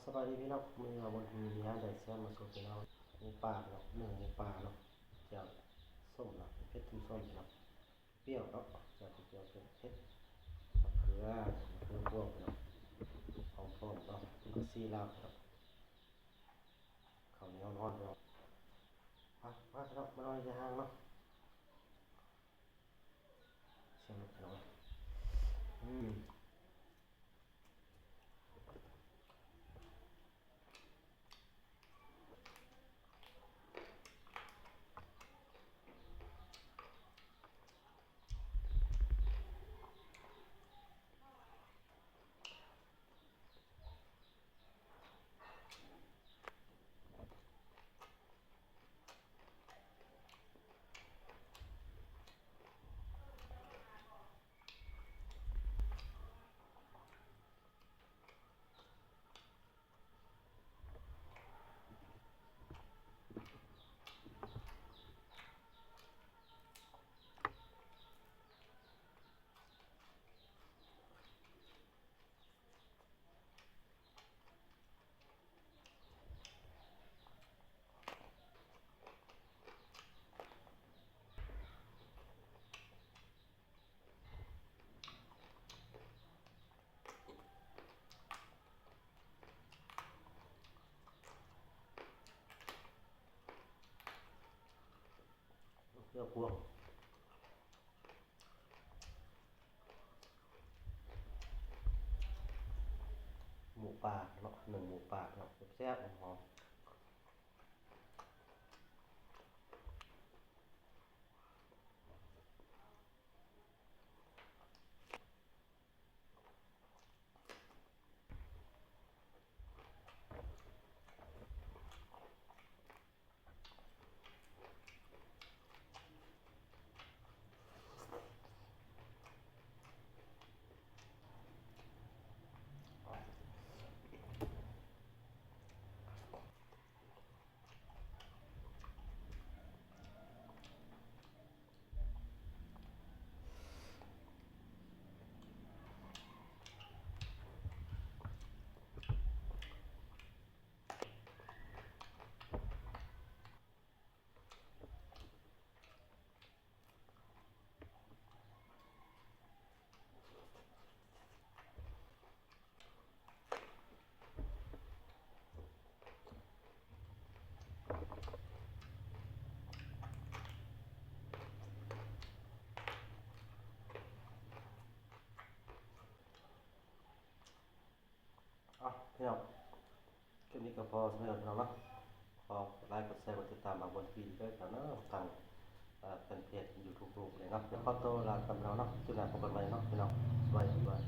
ສະບາຍດີພີ່ນ້ອງ, ມື້ນີ້ວ່າບໍ່ມີອາຫານໄດ້ແຊມມາສູ່ພີ່ນ້ອງ. ມີປາເນາະ, ໜຶ້ງມີປາເນາະ, ແຈ່ວສົ້ມເນາະ, ເຜັດສົ້ມໆເນາະ, ປ່ຽວເນາະ, ແຈ່ວປ່ຽວເຜັດໆ, ມະເຂືອ, ມະເຂືອພວງເນາະ, ຫອມປ້ອມເນາະ, ຜັກຊີລາວເນາະ, ເຂົ້າໜຽວຮ້ອນເນາະ. ມາ ມາເນາະ, ມານອນຢູ່ເທິງເນາະ. ເສຍງນົກພີ່ນ້ອງເອີຍ. ອືມ. ເກືອພວງ ໝູປ່າເນາະ, ໜຶ້ງໝູປ່າເນາະ, ແຊບໆ ຫອມໆ. ເອົາ ພີ່ນ້ອງ ຄລິບນີ້ກໍພໍສ່ຳນີ້ແຫຼະພີ່ນ້ອງເນາະ. ຂໍກົດໄລ ກົດແຊ ກົດຕິດຕາມບ່າວບົວທີວີເດີພີ່ນ້ອງເນາະ, ທາງ ເອີ ແຟນເພຈຢູທູບລູກເລີຍເນາະ. ດຽວຂໍຕົວລາໄປກ່ອນພີ່ນ້ອງເນາະ, ຄລິບໜ້າພົບກັນໃໝ່ເນາະພີ່ນ້ອງ. ສະບາຍດີ.